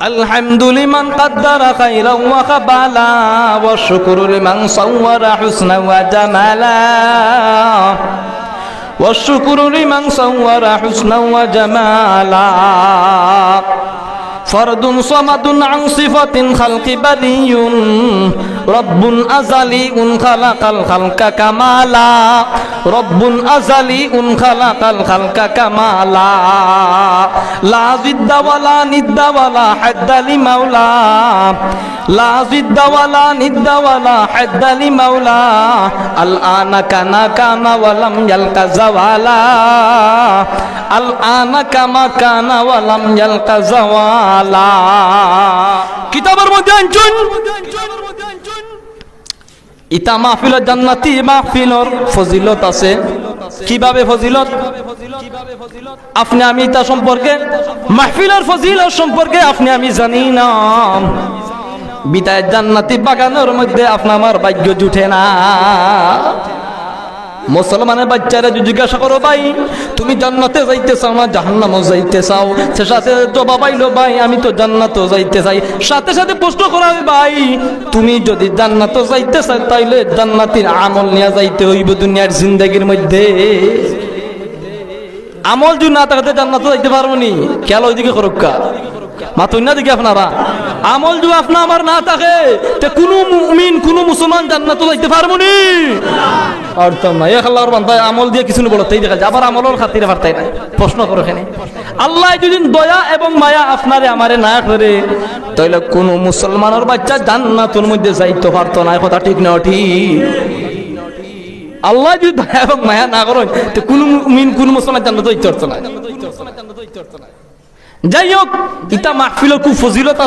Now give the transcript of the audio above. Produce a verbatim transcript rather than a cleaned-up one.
الحمد لمن قدر خيرا وخبالا، والشكر لمن صور حسنا وجمالا، والشكر لمن صور حسنا وجمالا. فرد صمد عن صفة الخلق بري، رب أزلي خلق الخلق كمالا، رب أزلي خلق الخلق كمالا، لا ضد ولا ند ولا حد لمولاه، لا ضد ولا ند ولا حد لمولاه، الآن كان كان ولم يلق زوالا، الآن كما كان ولم يلق زوالا. কিতাবর মধ্যে আনছইন, ইতা মাহফিলর, জান্নাতি মাহফিলর ফজিলত আছে। কিভাবে ফজিলত? আপনে আমি ইতা সম্পর্কে, মাহফিলর ফজিলত সম্পর্কে আপনে আমি জানি না। বিদায় জান্নাতি বাগানর মধ্যে আপনে আমার ভাগ্য জুটে না। মুসলমানর বাইচ্চারে যদি জিজ্ঞাসা করো, "ভাই, তুমি জান্নাতে যাইতে চাও না জাহান্নামো যাইতে চাও?" সে সাথে জবাব আইলো, "ভাই, আমি তো জান্নাতো যাইতে চাই।" সাথে সাথে প্রশ্ন করা হয়, "ভাই, তুমি যদি জান্নাতো যাইতে চাও, তাইলে জান্নাতির আমল নিয়া যাইতে অইবো দুনিয়ার জিন্দেগির মধ্যে।" আমল যদি না থাকে, তে জান্নাতো যাইতে পারবো নি? খেয়াল ওইদিকে করুক্কা। মাতইন না দেখি আপনারা। আমল যদি আপনা আমার না থাকে, তে কুনু মুমিন, কুনু মুসলমান জান্নাতো যাইতে পারবো নি? পারতাম না। এক আল্লাহর বান্দায় আমল দিয়া কিছু বলতেই দেখা যায়, আবার আমলর খাতিরে পারতাই না। প্রশ্ন করো কেনে? আল্লায় যদি দয়া এবং মায়া আপনারে আমারে না করে, তাইলে কুনু মুসলমানর বাইচ্চা জান্নাতর মধ্যে যাইতে পারতো না। কথা ঠিক না ঠিক? আল্লায় যদি দয়া এবং মায়া না করইন, তে কুনু মুমিন, কুনু মুসলমান জান্নাতো যাইতে পারতো না। যাই হোক, ইতা মাহফিলর খুব ফজিলত আছে।